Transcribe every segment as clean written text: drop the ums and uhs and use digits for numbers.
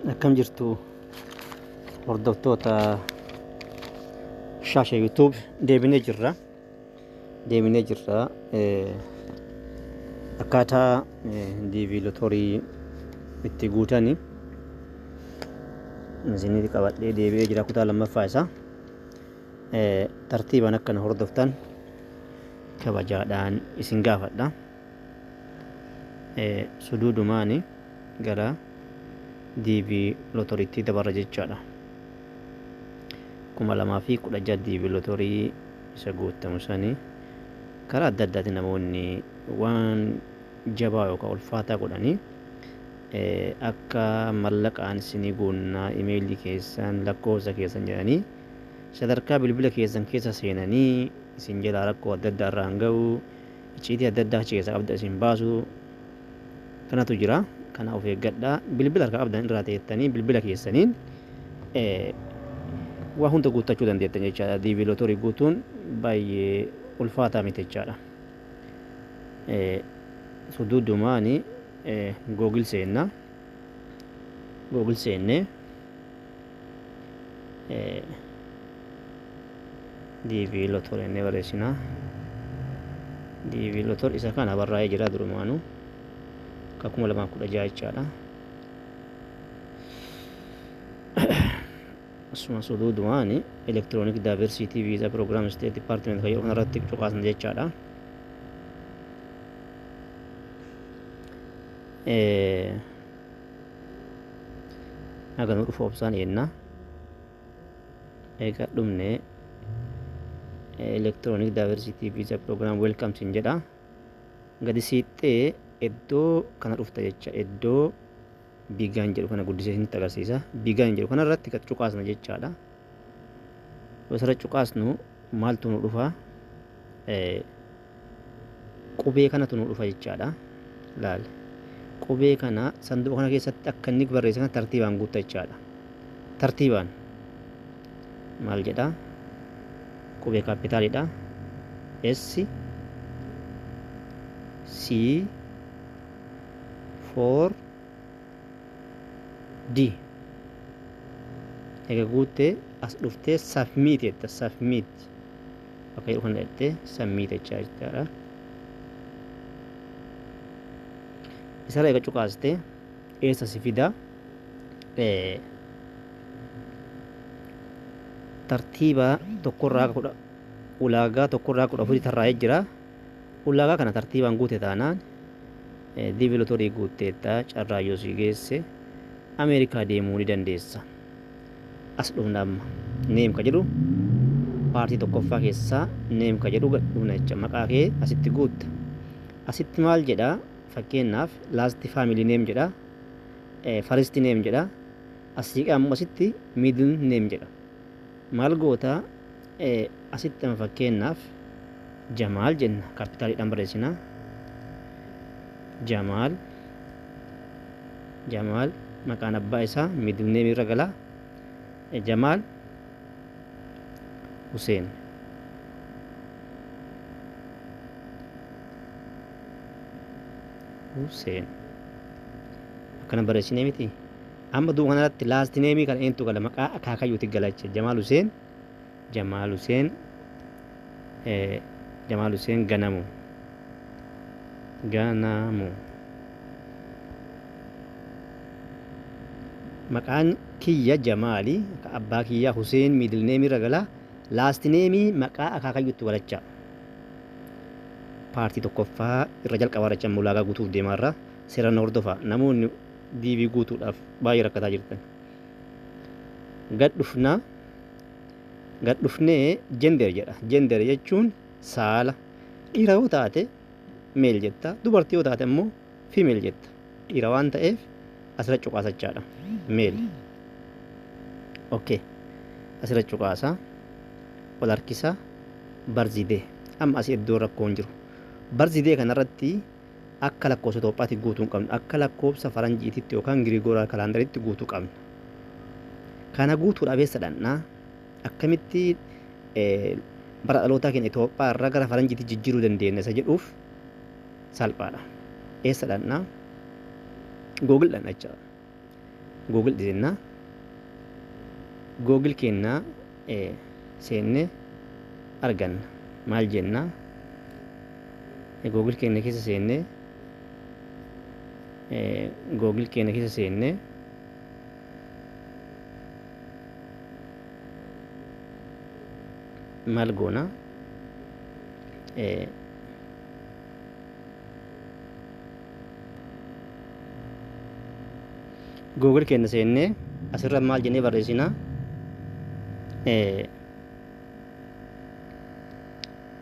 Akkam jirtu hordoftoota shaasha YouTube? Deebinee jirra. Deebinee jirra. Akkaataa DV lottery itti guutani isinii qabadhee deebi'ee jira, kutaa lammaffaa isaa. Tartiibaan akkana hordoftan kabajaadhaan isin gaafadha. Suduudumaani gara DV lotterytti dabarra jechaadha. 2016 DV lottery isa guutamu sanii karaa adda addaatiin namoonni waan jabaa yookaan ulfaataa godhanii, akka mallaqaan isinii guunnaa, imeelii keessan, lakkoofsa keessan jedhanii sadarkaa bilbila keessan keessa seenanii isin jalaa rakkoo adda addaa irraan ga'u, icciitii adda addaa achi keessaa qabda isin baasu kanatu jira. Kana of eeggadhaa. Bilbila harkaa qabdan irraa teettanii bilbila keessaniin waa hunda guuttachuu dandeettan jechaadha. DV lottery guutuun baay'ee ulfaataa miti jechaadha. Suduudumaani Google seenna. Google seennee DV lottery jennee barreessina. DV lottery isa kana barraa'ee jira durumaanuu. Akka 2016 jechaadha. Asuma suduudumaani Electronic Diversity Visa Program State Department kan jedhu kanarratti cuqaasna jechaadha. Haga nu dhufu obsaan eenna. Egaa dhumne, Electronic Diversity Visa Program welcome sin jedha. Gadi siixxee iddoo kana dhufta jecha. Iddoo begin jedhu kana guddisee isinitti agarsiisa. Begin jedhu kana irratti gad cuqaasna jechaadha. Yoo asirra cuqaasnu maaltu nu dhufa? Qubee kanatu nu dhufa jechaadha. Laal. Qubee kana sanduuqa kana keessatti akka inni barreesse kana tartiibaan guutta jechaadha. Tartiibaan. Maal jedha? Qubee capitaliidha. S C 4 D. Egaa guuttee as dhuftee submit jetta. Submit bakka jedhu kana jettee submit jechaa jechaadha. Isarra egaa cuqaastee eessa si fida? Tartiiba tokkorraa 10, ulaagaa tokkorraa 14 tarraa'ee jira. Ulaagaa kana tartiibaan guute taanaan DV lottery guutteetta, carraa yoo si geesse Ameerikaa deemuu ni dandeessa. As dhufna amma. Name ka jedhu paartii tokkoffaa keessaa name ka jedhu dhufna jecha, maqaa kee asitti guutta. Asitti maal jedha? Fakkeenyaaf last family name jedha. First name jedha. Asii ammoo asitti middle name jedha. Maal goota? Asitti amma fakkeenyaaf Jamaal jenna, capitaliidhaan barreessina. Jamaal, Jamaal maqaan abbaa isaa middle name irra gala. Jamaal Huseen. Huseen. Akkana barreessinee miti. Amma duuba kanarratti last name kana eentu gala? Maqaa akaakayyuuti gala jecha. Jamaal Huseen. Jamaal Huseen. Jamaal Huseen Ganamu. Ganamu. Maqaan kiyya Jamaali, abbaa kiyyaa Huseen middle name irra gala. Last name maqaa akaakayyuutti galachaa. Paartii tokkoffaa irra jalqabaa irra amma ulaagaa guutuuf deemaa irra seeraan hordofaa. Namoonni DV guutuudhaaf baay'ee rakkataa jirtan. Gad dhufnaa. Gad dhufnee gender jedha. Gender jechuun saala. Dhiira yoo taate male jetta. Dubartii yoo taate immoo female jetta. Dhiira waan ta'eef asirra cuqaasachaadha. Male. Okay. Asirra cuqaasa. Ol harkisa. Birthday. Amma asii iddoo rakkoon jiru. Birthday kanarratti akka lakkoofsa Itoophiyaatti guutuu hin qabnu. Akka lakkoofsa faranjiititti yookaan Gregorian calendaritti guutuu qabna. Kana guutuudhaaf eessa dhaqnaa? Akkamitti bara dhalootaa keenya Itoophiyaa irraa gara faranjiitti jijjiiruu dandeenya isa jedhuuf salphaadha. Eessa dhaqnaa? Google dhaqna jechaadha. Google jennaa. Google kennaa seennee arganna. Maal jennaa? Google keenya keessa seennee, Google keenya keessa seennee, maal goona? Google keenya seennee asirra maal jennee barreessinaa?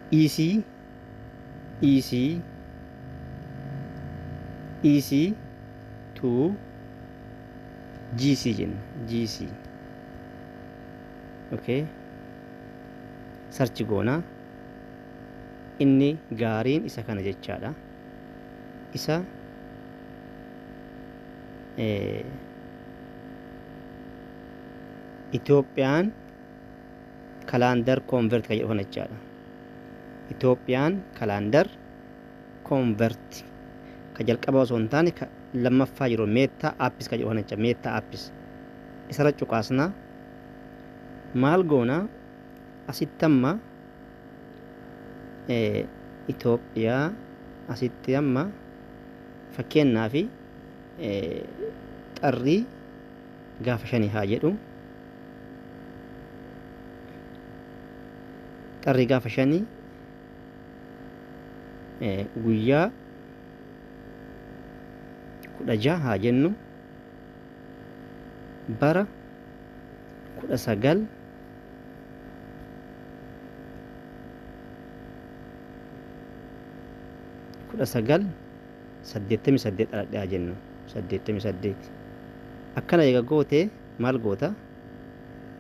EC EC EC to GC jenna. GC. Okay, search goona. Inni gaariin isa kana jechaadha. Isa Ethiopian calendar convert kan jedhu kana jechaadha. Ethiopian calendar convert ka jalqaba osoo hin taane ka lammaffaa jiru, Meta Apps kan jedhu kana jecha. Meta Apps isarra cuqaasna. Maal goona asitti amma? Itoophiyaa asitti amma fakkeenyaa fi xarrii gaafa 5 haa jedhu. Xarrii gaafa 5, guyyaa 16 haa jennu, bara 1988 dhaladhe haa jennu. 88 akkana eega goote maal goota?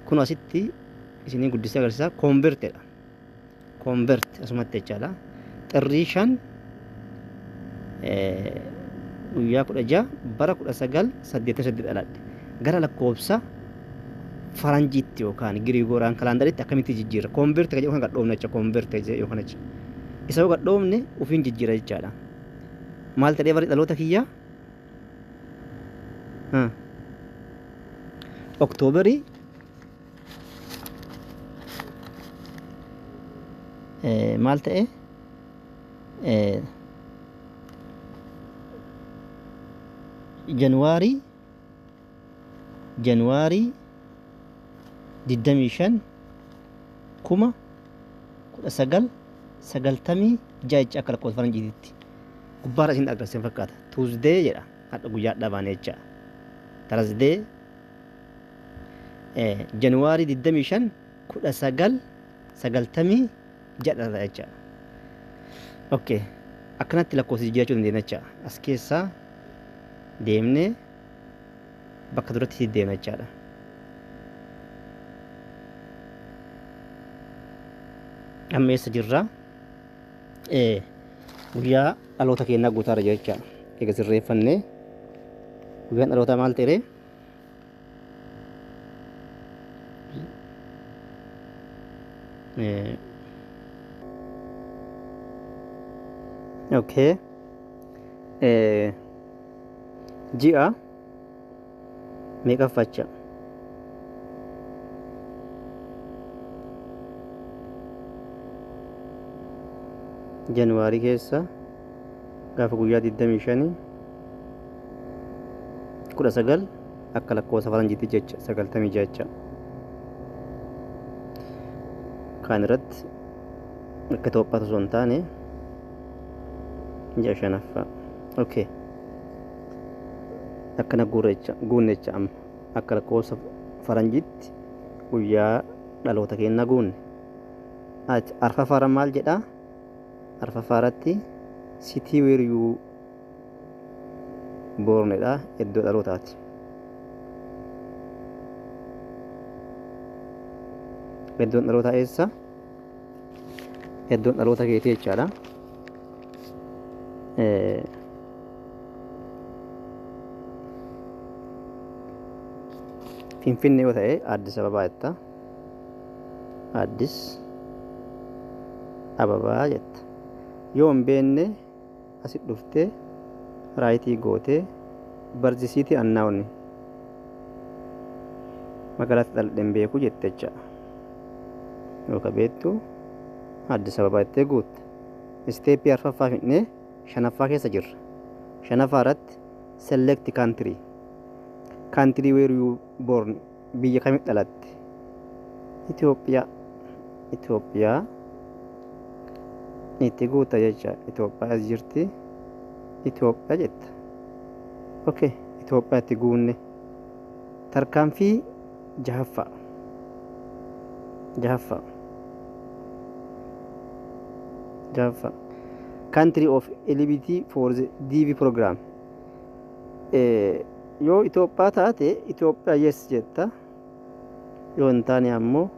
Kun asitti isinii guddisee agarsiisa. Convertedha. Convert asumatti jechaadha. Xirrii 5, guyyaa 16, bara 1988 dhaladhe gara lakkoofsa faranjiitti yookaan Gregorian calendaritti akkamitti jijjiirra? Convert kan jedhu kan gadhoofne jecha. Convert yookaan jecha isa yoo gadhoofne ofiin jijjiira jechaadha. Maal ta'ee bari dhaloota kiyyaa? Oktoobarii maal ta'e? Januwaarii 25, 1996 jecha akka lakkoofsa faranjiititti. Gubbaarra isin agarsiisan fakkaata. Tuesday jedha. Hadha guyyaa dhabaane jecha. Thursday, Januwaarii 25, 1996 jecha. Okay. Akkanatti lakkoofsa jijjiirachuu dandeenya jecha. As keessaa deemnee bakka duratti deemna jechaadha. Amma eessa jirraa? Guyyaa dhaloota keenyaa guutaarra jira jechaadha. Eega sirreeffannee guyyaan dhalootaa maal ta'e? Okay. Ji'a meeqaffacha? Januwaarii keessa gaafa guyyaa 25, 19 akka lakkoofsa faranjiitti jecha 96 jecha. Kaan irratti akka Itoophiyaatti osoo hin taane ji'a shanaffaa. Okay. Akkana guurra jecha, guunne jecha. Amma akka lakkoofsa faranjiitti guyyaa dhaloota keenyaa guunne. Arfaffaarra maal jedhaa? Arfaffaarratti city where you bornedha, iddoo dhalootaati. Iddoon dhalootaa eessa? Iddoon dhaloota keetii jechaadha. Finfinnee yoo ta'e Addis Ababaa jetta. Addis Ababaa jetta. Yoo hin beekne asit dhuftee right gootee birth city unknown. Magaalaatti dhaladhe hin beeku jette jecha. Yookaan beektu Addis Ababaa jettee guutta. Step arfaffaa fidnee shanaffaa keessa jirra. Shanaffaa irratti select country. Country where you born, biyya kamitti dhalatte? Itoophiyaa. Itoophiyaa itti guutta jecha. Itoophiyaa as jirti. Itoophiyaa jetta. Okay, Itoophiyaa itti guunne. Tarkaanfii jahaffaa. Jahaffaa. Jahaffaa. Country of eligibility for the DV program. Yoo Itoophiyaa taate Itoophiyaa yes jetta. Yoo hin taane ammoo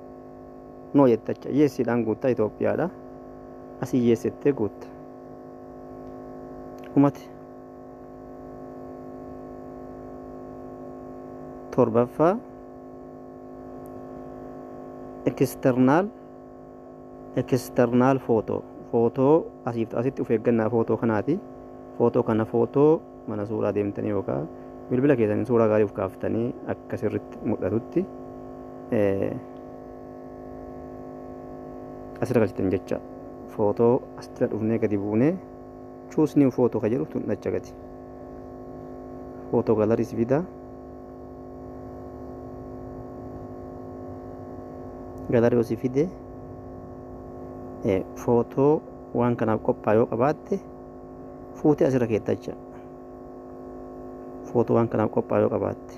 no jetta jecha. Yesiidhaan guuttaa, Itoophiyaadha. Asii yes jettee guutta. Dhumate. Torbaffaa, external photo. Footoo asiif asitti of eeggannaa footoo kanaati. Footoo kana footoo mana suuraa deemtanii yookaan bilbila keessanii suuraa gaarii of kaaftanii akka sirriitti mul'atutti asirra galchitan jecha. Footoo asitti dhufnee gadi buunee choose new photo ka jedhu tun dhacha gadi. Photo galleryis fida. Gallery osii fide, footoo waan kanaaf qophaa'e yoo qabaatte fuutee asirra keetta jecha. Footoo waan kanaaf qophaa'e yoo qabaatte.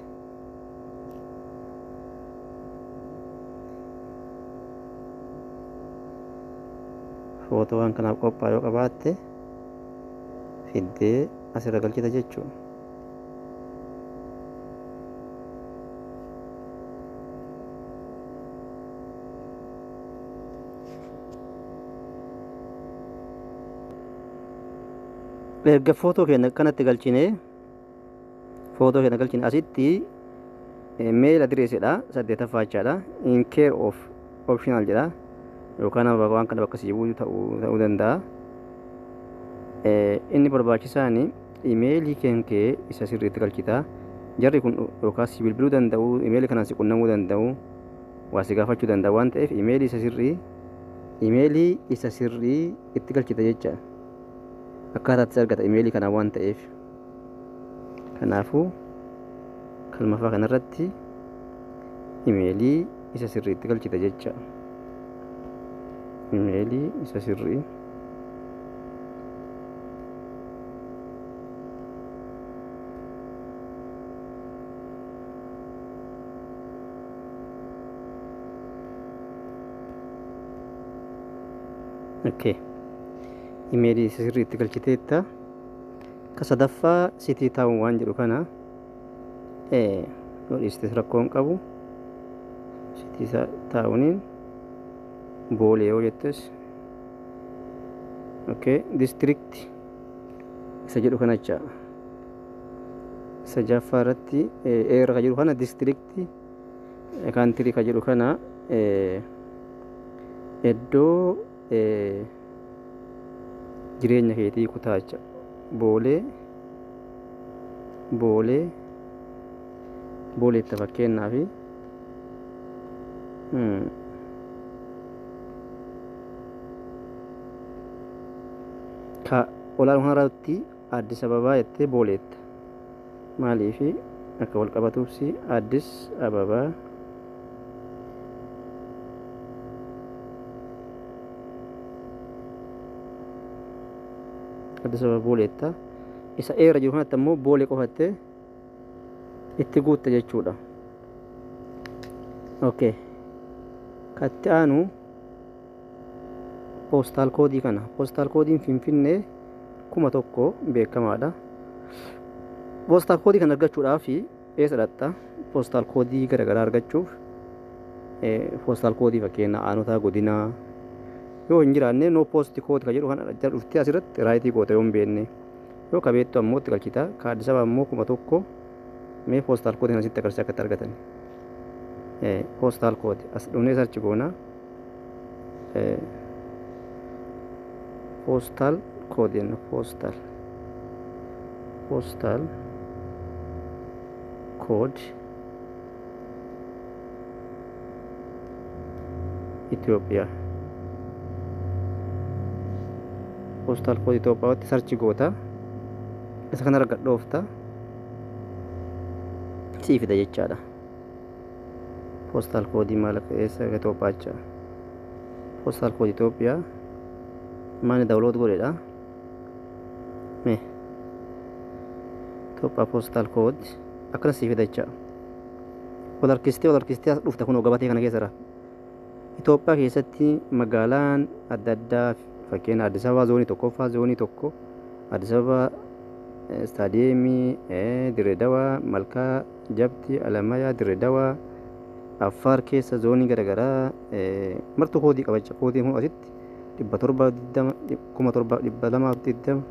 Footoo waan kanaaf qophaa'e yoo qabaatte fiddee asirra galchita jechuudha. Erga footoo keenya kanatti galchinee, footoo keenya galchine, asitti mail addressidha, saddeetaffaa jechaadha. In care of optional jedha, yookaan waan kana bakka sii bu'u ta'uu danda'a. Inni barbaachisaan imeelii kee isa sirriitti galchita. Jarri kun yookaan si bilbiluu danda'u, imeelii kanaan si qunnamuu danda'u, waa si gaafachuu danda'u waan ta'eef imeelii isa sirrii itti galchita jecha. Akkaataatti argata imeelii kanaan waan ta'eef. Kanaafuu kalmaffaa kanarratti imeelii isa sirriitti galchita jecha. Imeelii isa sirrii. Okay. Imeelii isa sirriitti galchiteetta. Ka sadaffaa city town waan jedhu kana yoo dhiistes rakkoo hin qabu. City towniin Boolee yoo jettes. Okay. District isa jedhu kana jecha. Isa jaffaa irratti eerra ka jedhu kana, district, country ka jedhu kana, iddoo jireenya keetii kutaa jecha. Boolee, Boolee, Booleetta fakkeenyaaf. Ka olaanoo kanarratti Addis Ababaa jettee Booleetta. Maaliifi akka wal qabatuufsi Addis Ababaa, Addis Ababa Booleetta. Isa eera jiru kanatti ammoo Boolee qofattee itti guutta jechuudha. Okay. Katti aanu postal code kana. Postal codeiin Finfinnee 1000 beekamaadha. Postal code kana argachuudhaaf eessa dhaqxa? Postal code garaagaraa argachuuf, postal code fakkeenya aanotaa, godinaa yoo hin jiraanne, no post code ka jedhu kana jala dhuftee asirratti right goota yoo hin beekne. Yoo ka beektu ammoo itti galchita. Ka Addis Ababa ammoo 1000. Mee postal code kana asitti agarsiisa akkatti argatan. Postal code as dhufnee search goona. Postal code jenna, postal code Itoophiyaa, postal code Itoophiyaatti search goota. Isa kana arga dhoofta, sii fida jechaadha. Postal code maal akka eessa Itoophiyaa jecha postal code Itoophiyaa maani download godhedha. Mee Itoophiyaa postal code akkana sii fida jecha. Wal harkistee, wal harkistee as dhufta. Kunoo gabatee kana keessa jira. Itoophiyaa keessatti magaalaan adda addaa, fakkeenya Addis Ababaa zoonii tokkoffaa, zoonii 1, Addis Ababaa istaadiyeemii, Dirree Dawaa, Malkaa Jabti, Alamayaa, Dirree Dawaa, Affaar keessa zoonii garaagaraa martuu koodii qaba jecha. Koodiin kun asitti 720, 7220.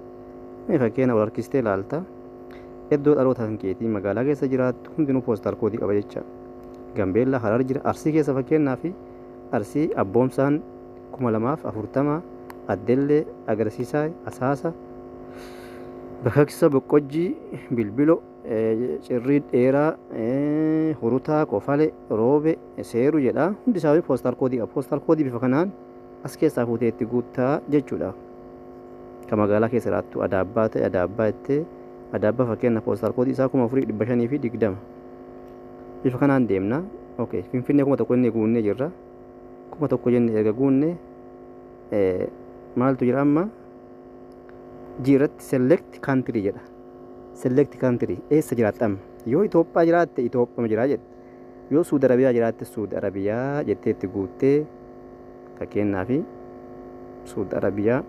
Fakkeenya wal harkistee ilaalta. Iddoo dhaloota kan keetii, magaalaa keessa jiraattu hundinuu postal code qaba jecha. Gambeellaa, Harar jira. Arsii keessa, fakkeenyaa fi Arsii Abboomsaan 2040, Addellee, Agarsiisaa, Asaasa, Bakaksa, Boqqojjii, Bilbilo, Cirrii Dheeraa, Hurutaa, Qofale, Roobe, Seeru jedha. Hundi isaa postal code qaba. Postal code bifa kanaan as keessaa fuutee itti guuttaa jechuudha. Ka magaalaa keessa jiraattu Adaabbaa ta'e, Adaabbaa jettee, Adaabbaa fakkeenya postal code isaa 4520. Bifa kanaan deemna. Okay, Finfinnee 1000 inni guunnee jirra. 1000 jenne. Erga guunne maaltu jira amma? Jiirratti select country jedha. Select country, eessa jiraatta amma? Yoo Itoophiyaa jiraatte Itoophiyaa jira jette. Yoo Suudi Arabiyaa jiraatte Suudi Arabiyaa jettee itti guuttee. Fakkeenyaaf Suudi Arabiyaa,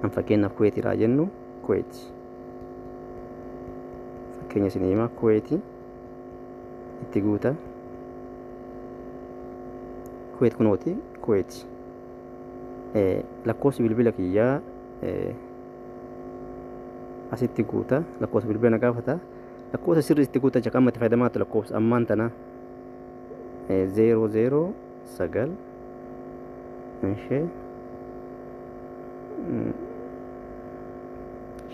an fakkeenyaaf Kuweetiraa jennu. Kuweeti fakkeenya isin hima. Kuweeti itti guuta. Kuweet kunooti. Kuweeti lakkoofsi bilbila kiyyaa asitti guuta. Lakkoofsa bilbila na gaafata. Lakkoofsa sirrii itti guuta jecha. Amma itti fayyadamaatu lakkoofsa ammaan tana 009 ishee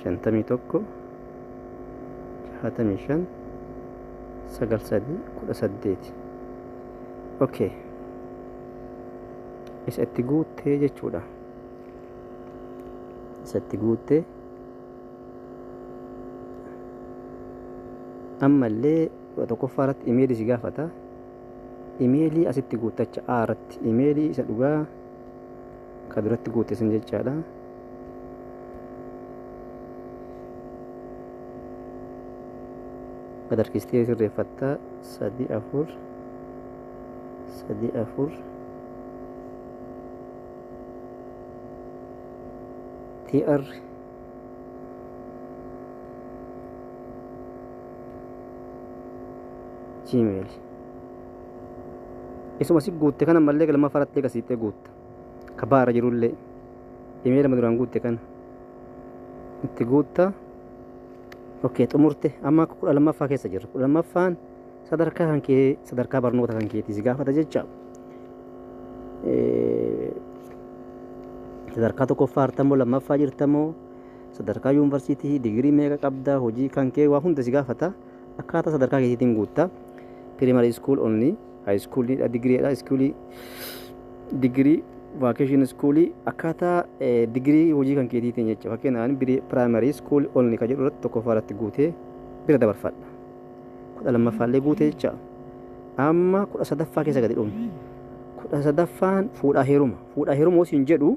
51 65 93 18. Okay, isa itti guuttee jechuudha. Isa itti guuttee ammallee 11ffaa irratti imeelii si gaafata. Imeelii asitti guuttacha. A irratti imeelii isa dhugaa ka duratti guutte sun jechaadha. Gad harkistee sirreeffatta. 3 4 3 4 TR Gmail. Isuma si guutte kana mallee lammaffaa irratti gasiittee guutta. Ka baara jirullee imeela duraan guutte kana itti guutta. Okay, xumurte. Amma 12ffaa keessa jirra. 12ffaan sadarkaa kan kee, sadarkaa barnoota kan keetii si gaafata jecha. Sadarkaa tokkoffaa jirtamoo, lammaffaa jirtamoo, sadarkaa yuunivarsiitii digirii meeqa qabda, hojii kan kee waa hunda si gaafata. Akkaataa sadarkaa keetiitiin guutta. Primary school only, high school, digiriidha, schoolii, digirii, vocational schoolii, akkaataa digirii hojii kan keetiitiin jecha. Fakkeenyaaf primary school only kan jedhu irratti tokkoffaa irratti guutee bira dabarfadha. 12ffaallee guutee jecha. Amma 13ffaa keessa gadi dhufne. 13ffaan fuudhaa heeruma. Fuudhaa heeruma osoo hin jedhu,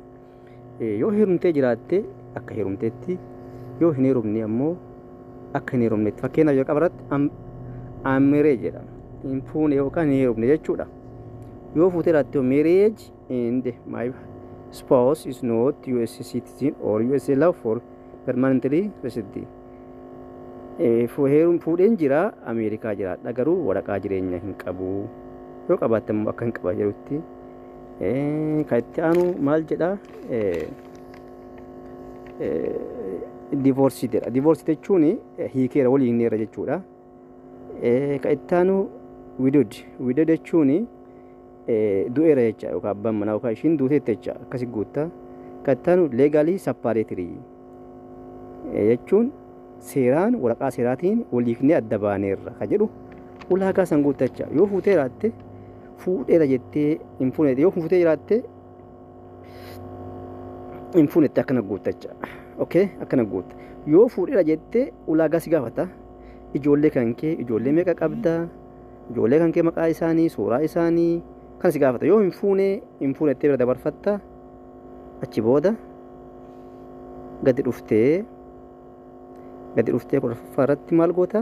yoo heerumtee jiraatte akka heerumteetti, yoo hin heerumne ammoo akka hin heerumnetti. Fakkeenyaaf jalqaba irratti unmarried jedhama. Hin fuune yookaan hin heerumne jechuudha. Yoo fuutee jiraatte, marriage and my spouse is not US citizen or US lawful permanently resident. Fuudheen jira, Ameerikaa jiraadha, garuu waraqaa jireenya hin qabu. Yoo qabaatte immoo akka hin qaba jedhutti. Kan itti aanu maal jedha? Divorce jedha. Divorce jechuun hiikeera, walii hiikneera jechuudha. Kan itti aanu widowed. Widowed jechuun du'eera jecha, yookaan abbaan manaa yookaan ishiin duuteetti jecha, akkasi guutta. Kan itti aanu legally separated jechuun seeraan, waraqaa seeraatiin waliifnee adda baaneerra ka jedhu ulaagaa san guuttacha. Yoo fuutee jiraatte Fuudheera jettee hin fuune, yoo fuutee jiraatte hin fuunetti akkana guutta jecha. Okay, akkana guutta. Yoo fuudheera jettee ulaagaa si gaafata. Ijoollee kan kee, ijoollee meeqa qabda? Ijoollee kan kee maqaa isaanii, suuraa isaanii kan si gaafata. Yoo hin fuune, hin fuunettee bira dabarfatta. Achi booda gadi dhuftee 14ffaa irratti maal goota?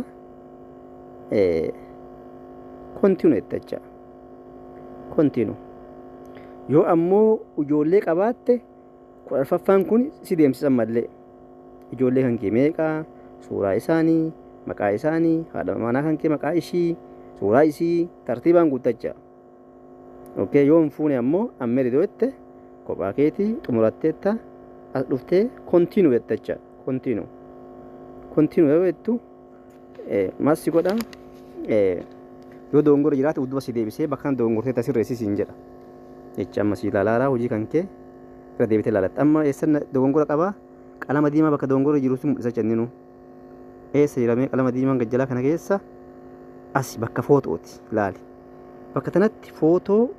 Continue jetta jecha. Continue. Yoo ammoo ijoollee qabaatte 14ffaan kun si deemsisa mallee. Ijoollee kan kee meeqa? Suuraa isaanii, maqaa isaanii, haadha manaa kan kee maqaa ishii, suuraa isii tartiibaan guuttachaa. Okay, yoo hin fuune ammoo ammeeri jette kophaa keetii xumuratteetta, as dhuftee continue jetta jecha. Continue. Continue yoo jettu maal si godha? Yoo dogongora jiraate udduba si deebisee bakka kana dogongorteetta sirreessi siin jedha. Jecha amma si ilaalaaraa hojii kan kee irra deebitee ilaalatta. Amma eessa dogongora qabaa? Qalama diimaa bakka dogongora jiru si mul'isa jenninu. Eessa jiramee qalama diimaan gajjalaa kana keessa? As bakka footooti ilaali. Bakka kanatti footoo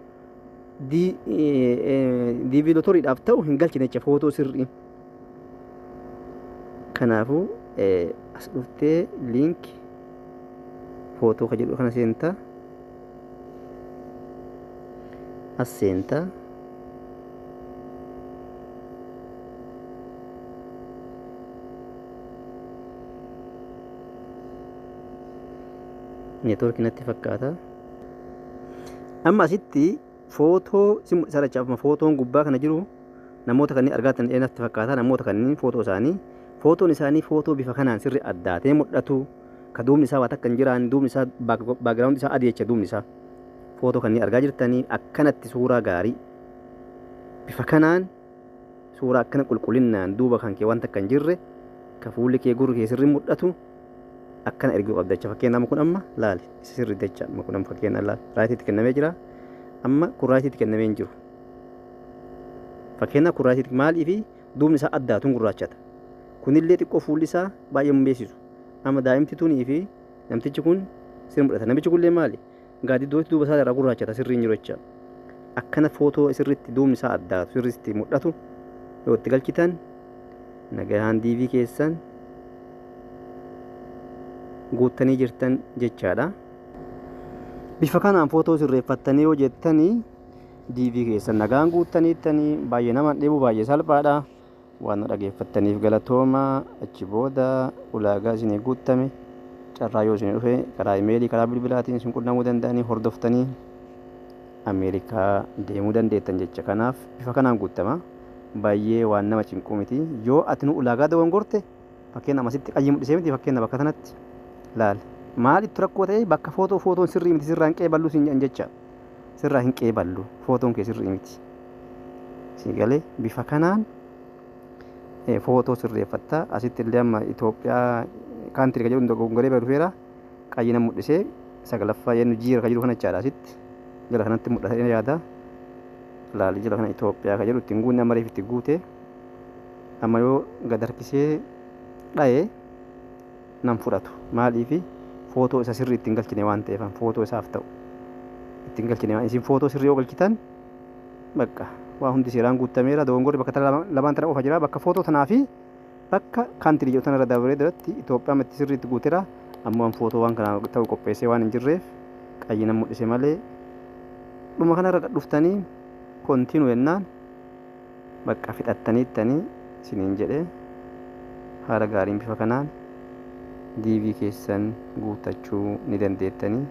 DV lotoriidhaaf ta'u hin galchine jecha, footoo sirrii. Kanaafuu as dhuftee link footoo ka jedhu kana seentaa. As seentaa. Neetwoorkii natti fakkaata. Amma asitti footoo si mul'isa jecha. Amma footoon gubbaa kana jiru namoota kanneen argaatan natti fakkaata. Namoota kanneen footoo isaanii, footoon isaanii footoo bifa kanaan sirri addaatee mul'atu, ka duubni isaa waa takka hin jiraan, duubni isaa background isaa adii jecha. Duubni isaa footoo kanneen argaa jirtanii akkanatti suuraa gaarii bifa kanaan, suuraa akkana qulqullinnaan duuba kan kee waan takka hin jirre, ka fuulli kee gurri kee sirri mul'atu akkana erguu qabda jecha. Fakkeenya amma kun amma laali, isa sirri jecha. Amma kun amma fakkeenya laali, rightiitti kennamee jira. Amma kun rightiitti kennamee hin jiru. Fakkeenya kun rightiitti maalii fi duubni isaa addaatuun gurraachata. Kunillee xiqqoo fuulli isaa baay'ee mun beeksisu. Amma daa'imti tunii fi namtichi kun sirri mul'ata. Namichi kunillee maali, gaaddiddootti duuba isaa irraa gurraachata, sirrii hin jiru jecha. Akkana footoo sirriitti duubni isaa addaatu sirriitti mul'atu yoo itti galchitan nagahaan DV keessan guuttanii jirtan jechaadha. Bifa kanaan footoo sirreeffattanii yoo jettanii DV keessan nagaan guuttaniittanii baay'ee nama dhibu, baay'ee salphaadha. Waan nu dhageeffattaniif galatooma. Achi booda ulaagaa isinii guuttame carraa yoo isin dhufe karaa imeelii, karaa bilbilaatiin isin qunnamuu danda'anii hordoftanii Ameerikaa deemuu dandeettan jecha. Kanaaf bifa kanaan guuttama. Baay'ee waan nama cinquu miti. Yoo ati nu ulaagaa dogongorte, fakkeenya amasitti qayyii mul'isee miti, fakkeenya bakka kanatti laal. Maalittu rakkoo ta'e? Bakka footoo, footoon sirrii miti, sirraa hin qeeballu siin jedhan jecha. Sirraa hin qeeballu, footoon kee sirrii miti. Si galee bifa kanaan footoo sirreeffatta. Asitti illee amma Itoophiyaa country ka jedhu dogongoree bira dhufeera. Qayyii nan mul'isee sagalaffaa yennu jiira ka jedhu kana jechaadha. Asitti jala kanatti mul'ata yaada. Laali, jala kana Itoophiyaa ka jedhu ittiin guunne, amma reef itti guute. Amma yoo gad harkisee dha'e nan fudhatu. Maaliifi? Footoo isa sirrii ittiin galchine waan ta'eef, footoo isaaf ta'u ittiin galchine waan. Isin footoo sirrii yoo galchitan bakka waa hundi seeraan guutameera. Dogongorri bakka lamaan tana qofa jira, bakka footoo tanaa fi bakka country jedhu tanarra dabaree duratti Itoophiyaan itti sirriitti guuteera. Ammoo an footoo waan kana ta'u qopheessee waan hin jirreef qayyina mul'ise malee, dhuma kanarra dhuftanii continue jennaan bakka fixattaniittanii isiniin jedhee haala gaariin bifa kanaan DV keessan guutachuu ni dandeettanii.